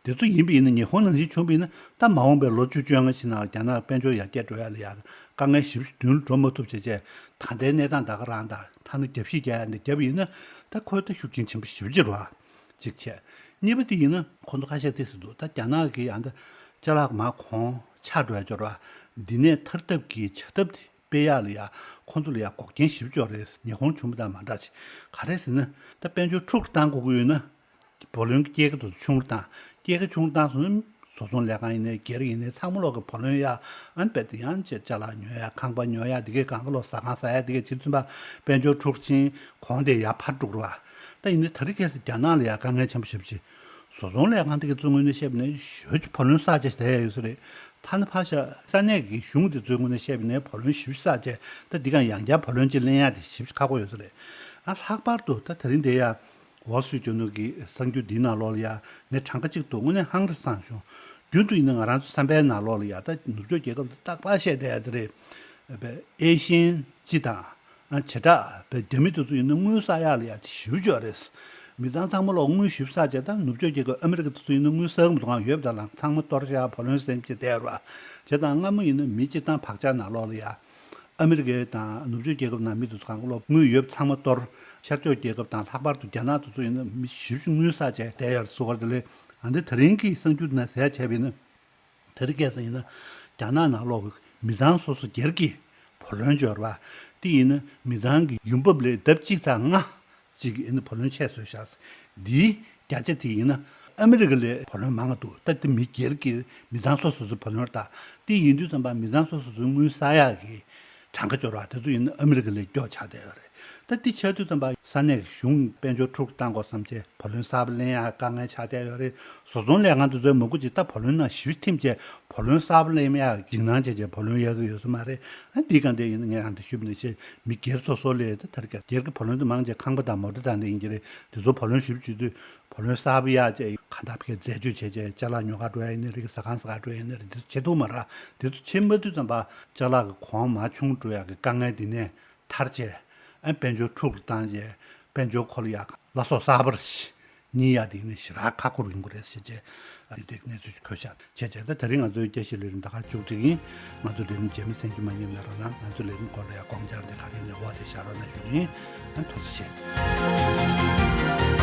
དེ་ཚོ་ཡིན་པ་ཡིན་ན་ཉི་ཧོང་ནང་བཞིན་བྱུང་བ་ཡིན་ན་ད་མ་འོངས་པའི་ལོ་བཅུ་བཅོ་ལྔ་ཕྱི་ནང་རྒྱ་ནག་དཔལ་འབྱོར་ཡར་རྒྱས་འགྲོ་ཡ་ལ་ཡ་དཀའ་ངལ་ཞེ་པོ་ཅིག་མདུན་ལ་འགྲོ་མ་ཐུབ་བྱས་བྱས་ད་ལྟའི་གནས་སྟངས་ད་ག་རང་དང་ཐ་ན་རྒྱབ་བཤིག་རྒྱག་ཡ་འདི་བརྒྱབ་པ་ཡིན་ན་ད་ཁོ་ད་ཤུགས་རྐྱེན་ཆེན་པོ་ཞེ་པོ་ཅིག་རེད་བ། གཅིག་བྱས། གཉིས་པ་དེ་ཡིན་ན་ཁོ་ཚོ་ཁ་ཤས་དེ་ཟེར་འདུག་ད་རྒྱ་ནག་གི་ཡང་ད་ཅ་ལག་མར་གོང་ཆག་འགྲོ་ཡ་འབྱོར་བ་འདི་ནས་ཐར་ཐབས་ཀྱི་བྱ་ཐབས་དེ་སྤེལ་ཡག་ལ་ཡ་ཁོ་ཚོ་ལ་ཡ་འགོག་རྐྱེན་ཞེ་པོ་ཅིག་རེད། ཉི་ཧོང་བྱུང་བ་དང་མ་འདྲ་ཅིག་ག་རེ་ཟེར་ན་ད་དཔལ་འབྱོར་འཁྲུག་བཏང་དགོས་ཀྱི་ཡོད་ན། བུ་ལོན་གྱི་སྐྱེད་ཀ་དེ་ཚོ་ཆུང་རུ་བཏང་། སྐྱེད་ཀ་ཆུང་རུ་བཏང་སོང་ན་བཟོ་ཚོང་ལས་ཁང་ཡིན་ནའི་སྒེར་ཡིན་ནའི་ཚང་མ་ལོག་གི་བུ་ལོན་ཡ་ཨན་པད་དེ་ཡང་ཅེ་ཅ་ལག་ཉོ་ཡ་ཁང་པ་ཉོ་ཡ་དེ་གའི་གང་ག་ལོག་ཟ་ཁང་ཟ་ཡ་དེ་གའི་ཕྱིར་ཚུན་པ་དཔལ་འབྱོར་འཁྲུག་ཕྱིན་གོང་དེ་ཡར་འཕར་འགྲོ་གི་རེད་བ། ད་ཡིན་ནའི་ད་རེས་ཁ་སང་རྒྱ་ནག་ལ་ཡ་དཀའ་ངལ་ཆེན་པོ་ཞེ་པོ་ཅིག་བཟོ་ཚོང་ལས་ཁང་དེ་གའི་ཚོ་ངོས་ནས་བཤད་པ་ནས་ཞེ་པོ་ཅིག་བུ་ལོན་བསགས་བྱས་བསྡད་ཡ་ཡོད་ས་རེད། ཐ་ན་ཕར་བཞག་ས་གནས་ཀྱི་གཞུང་དེ་ཚོའི་ངོས་ནས་བཤད་པ་ནས་བུ་ལོན་ཞེ་པོ་ཅིག་བསགས་བྱས་ད་འདི་གང་ཡང་བསྐྱར་བུ་ལོན་ཅིག་ལེན་ཡ་དེ་ཞེ་པོ་ཅིག་ཁག་པོ་ཡོད་ས་རེད། ཨ་ལྷག་པར་དུ་ད་དེ་རིང་འདི་ཡ། ཝོལ་སི་ཊི་ཇོར་ནལ་གྱི་གསར་འགྱུར་འདིའི་ནང་ལོགས་ལ་ཡ་ངས་གྲངས་ཀ་གཅིག་ཏུ་དངོས་གནས་ཧང་རེ་སངས་བྱུང་། རྒྱུན་དུ་ཡིན་ན་ང་རང་ཚོ་བསམ་པའི་ནང་ལོགས་ལ་ཡ་ད་ནུབ་ཕྱོགས་རྒྱལ་ཁབ་ཚོ་རྟག་པར་བཤད་བསྡད་ཡ་དེ་རེད། ཨེ་ཤེན་སྤྱི་དང་། བྱེ་བྲག་པའི་རྒྱ་མི་དེ་ཚོ་ཡིན་ན་དངུལ་བསགས་ཡག་ལ་ཡ་དེ་ཞེ་པོ་ཅིག་རེད། མི་ཚང་ཚང་མ་ལོག་དངུལ་ཞེ་པོ་བསགས་བྱས་ད་ནུབ་ཕྱོགས་རྒྱལ་ཁབ་ཨ་མི་རི་ཀ་དེ་ཚོ་ཡིན་ན་དངུལ་བསགས་མི་འདུག་གང་ཡོད་པ་དང་ཚང་མ་གཏོར་བཞག་བུ་ལོན་ཟིན་བྱས་བསྡད་ཡོད་རེད་བ། བྱས་ཙང་སྔ་མོ་ཡིན་ན་མི་སྤྱིར་བཏང་བག་ཆགས་ནང་ལོགས་ལ་ཡ། ཨ་མི་རི་ཀའི་དང་ནུབ་ཕྱོགས་རྒྱལ་ཁབ་ནང་མི་དེ་ཚོ་གང་ག་ལོག་དངུལ་ཡོད་ཚང་མ་གཏོར། ཤར་ཕྱོགས་རྒྱལ་ཁབ་དང་ལྷག་པར་དུ་རྒྱ་ནག་དེ་ཚོ་ཡིན་ན་མི་ཞེ་པོ་ཅིག་དངུལ་བསགས་བྱས་བསྡད་ཡོད་རེད་ཟེར་བ་དེ་ལས་ཨ་འདི་ད་རིང་གི་གསར་འགྱུར་ནང་ཟེར་ཡ་བྱས་པ་ཡིན་ན། དེ་རིང་ཁ་སང་ཡིན་ན་རྒྱ་ནག་ནང་ལོག་གི་མི་ཚང་སོ་སོ་སྒེར་གྱི་བུ་ལོན་འབྱོར་བ་དེ་ཡིན་ན་མི་ཚང་གི་ཡོང་འབབ་ལས་ལྡབ་གཅིག་དང་ལྔ་ཅིག་ཡིན་ན་བུ་ལོན་ཆད་བཟོས་བཞག་འདིའི་བརྒྱ་ཆ་དེ་ཡིན་ན་ ཨ་མི་རི་ཀ་ལ་བུ་ལོན་མང་ང་འདུག་ད་དེ་མི་སྒེར་གྱི་མི་ཚང་སོ་སོ་སོའི་བུ་ལོན་རེད། ད་དེ་ཡིན་དུས་ཙམ་པ་མི་ཚང་སོ་སོ་སོའི་དངུལ་བསགས་ཡག་གི་གྲངས་ཀ་འབྱོར་བ་དེ་ཚོ་ཡིན་ན་ཨ་མི་རི་ཀ་ལ་མགྱོགས་ཆགས་བསྡད་ཡོད་རེད། ད་དེ་ཆགས་དུས་ཙམ་པ་ས་གནས་ཀྱི་གཞུང་དཔལ་འབྱོར་འཁྲུག་བཏང་དགོས་བསམ་བྱས་བུ་ལོན་གསར་པ་ལེན་ཡག་དཀའ་ངལ་ཆགས་བསྡད་ཡོད་རེད། བཟོ་ཚོང་ལས་ཁང་དེ་ཚོའི་མང་པོ་ཅིག་ད་བུ་ལོན་ནང་ཞེ་པོ་ཐིམ་བྱས་བུ་ལོན་གསར་པ་ལེན་ཡག་འཇིགས་སྣང་བྱས་བྱས་བུ་ལོན་གཡར་གྱི་ཡོད་ས་མ་རེད། ཨ་འདི་གང་དེ་ཡིན་ན་ངས་ཨ་འདི་ཞུས་པ་ནང་བཞིན་མི་སྒེར་སོ་སོ་ལས་ད་དེར་སྒེར་གྱི་བུ་ལོན་དེ་མང་ཆེ་ཁང་པ་དང་མོ་ཊ་དང་དེ་ཡིན་གྱི་རེད། དེ་ཚོ་བུ་ལོན་ཞེ་པོ་བྱེད་དུས་བུ་ལོན་གསར་པ་གཡར་བྱས་གང་ལྟར་ཕར་འཛད་སྤྱོད་བྱས་བྱས་ཅ་ལག་ཉོ་གར་འགྲོ་ཡ་ཡིན་ནའི་རེད། ཟ་ཁང་ཟ་གར་འགྲོ་ཡ་ཡིན་ནའི་རེད། དེ་ཚོ་བྱེད་ཐུབ་མ་རེད། དེ་ཚོ་བྱེད་མ་ཐུབ་ཙམ་པ་ཅ་ལག་གི་གོང་མར་ཆུང་འགྲོ་ཡ་གི་དཀའ་ངལ་འདི་ནས་ཐར་བྱས་ཨ་དཔལ་འབྱོར་འཁྲུག་ལ་བཏང་བྱས་དཔལ་འབྱོར་འཁོར་ཡག་བླ་སྲོག་གསར་པར་གཉིད་ཡག་དེ་ནི་ཞེ་དྲག་ཁག་པོ་ཡོང་གི་རེད་ཟེར་བྱས་ཨ་དེ་གནས་ཚུལ་ཞིག་གོ་ཤག་བྱས་བྱས་ད་དེ་རིང་ང་ཚོའི་བརྒྱ་བཞི་ལས་རིམ་ད་ག་མཇུག་སྒྲིལ་ཡིན། ང་ཚོ་ལས་རིམ་རྗེས་མ་གསན་རྒྱུ་མ་བསྙེལ་ན་རོགས་གནང་། ང་ཚོ་ལས་རིམ་སྐོར་ལ་ཡང་དགོངས་འཆར་འདི་ག་རེ་ཡིན་ནའི་འོག་དེ་བཞག་རོགས་གནང་ཞུ་གི་ཡིན། ཨ་ཐུགས་རྗེ་ཆེ།